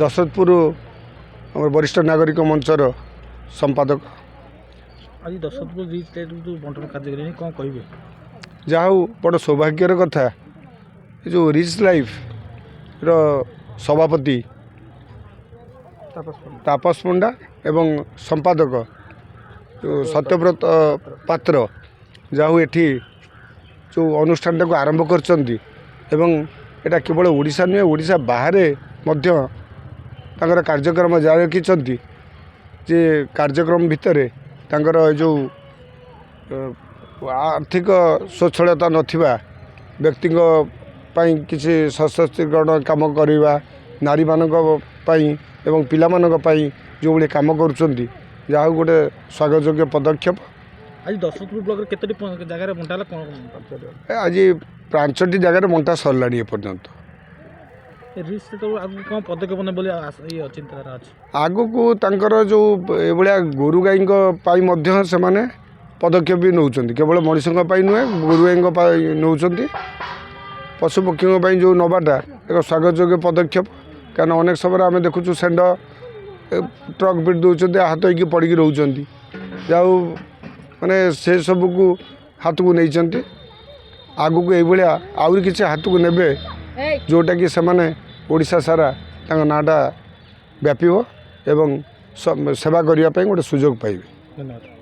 ଦଶରଥପୁର ଆମର ବରିଷ୍ଠ ନାଗରିକ ମଞ୍ଚର ସମ୍ପାଦକ। ଆଜି ଦଶରଥପୁର ରିଚ୍ ଲାଇଫ୍ ଯେଉଁ ବଣ୍ଟନ କାର୍ଯ୍ୟ କଲେଣି, କ'ଣ କହିବେ? ଯାହା ହଉ, ବଡ଼ ସୌଭାଗ୍ୟର କଥା, ଏ ଯେଉଁ ରିଚ୍ ଲାଇଫ୍ର ସଭାପତି ତାପସ ପଣ୍ଡା ଏବଂ ସମ୍ପାଦକ ଯେଉଁ ସତ୍ୟବ୍ରତ ପାତ୍ର, ଯାହା ହଉ ଏଠି ଯେଉଁ ଅନୁଷ୍ଠାନଟାକୁ ଆରମ୍ଭ କରିଛନ୍ତି ଏବଂ ଏଇଟା କେବଳ ଓଡ଼ିଶା ନୁହେଁ, ଓଡ଼ିଶା ବାହାରେ ମଧ୍ୟ ତାଙ୍କର କାର୍ଯ୍ୟକ୍ରମ ଜାରି ରଖିଛନ୍ତି ଯେ କାର୍ଯ୍ୟକ୍ରମ ଭିତରେ ତାଙ୍କର ଏ ଯେଉଁ ଆର୍ଥିକ ସ୍ୱଚ୍ଛଳତା ନଥିବା ବ୍ୟକ୍ତିଙ୍କ ପାଇଁ କିଛି ସଶକ୍ତିକରଣ କାମ କରିବା, ନାରୀମାନଙ୍କ ପାଇଁ ଏବଂ ପିଲାମାନଙ୍କ ପାଇଁ ଯେଉଁଭଳି କାମ କରୁଛନ୍ତି, ଯାହା ହଉ ଗୋଟେ ସ୍ୱାଗତଯୋଗ୍ୟ ପଦକ୍ଷେପ। ଆଜି ଦଶରଥପୁର ବ୍ଲକରେ କେତୋଟି ଜାଗାରେ ବଣ୍ଟା ହେଲା, କ'ଣ? ଆଜି 5ଟି ଜାଗାରେ ବଣ୍ଟା ସରିଲାଣି ଏପର୍ଯ୍ୟନ୍ତ। ରିଚ୍ ସେତେବେଳେ ଆଗକୁ କ'ଣ ପଦକ୍ଷେପ ନେବେ ବୋଲି ଇଏ ଚିନ୍ତାଧାରା ଅଛି? ଆଗକୁ ତାଙ୍କର ଯେଉଁ ଏଭଳିଆ ଗୋରୁ ଗାଈଙ୍କ ପାଇଁ ମଧ୍ୟ ସେମାନେ ପଦକ୍ଷେପ ବି ନେଉଛନ୍ତି। କେବଳ ମଣିଷଙ୍କ ପାଇଁ ନୁହେଁ, ଗୋରୁ ଗାଈଙ୍କ ପାଇଁ ନେଉଛନ୍ତି। ପଶୁପକ୍ଷୀଙ୍କ ପାଇଁ ଯେଉଁ ନେବାଟା ଏକ ସ୍ୱାଗତଯୋଗ୍ୟ ପଦକ୍ଷେପ। କାରଣ ଅନେକ ସମୟରେ ଆମେ ଦେଖୁଛୁ ଷେଣ୍ଢ ଟ୍ରକ୍ ପିଟି ଦେଉଛନ୍ତି, ଆହତ ହେଇକି ପଡ଼ିକି ରହୁଛନ୍ତି। ଯାଉ ମାନେ ସେ ସବୁକୁ ହାତକୁ ନେଇଛନ୍ତି। ଆଗକୁ ଏଇଭଳିଆ ଆହୁରି କିଛି ହାତକୁ ନେବେ, ଯେଉଁଟାକି ସେମାନେ ଓଡ଼ିଶା ସାରା ତାଙ୍କ ନାଁଟା ବ୍ୟାପିବ ଏବଂ ସେବା କରିବା ପାଇଁ ଗୋଟେ ସୁଯୋଗ ପାଇବେ। ଧନ୍ୟବାଦ।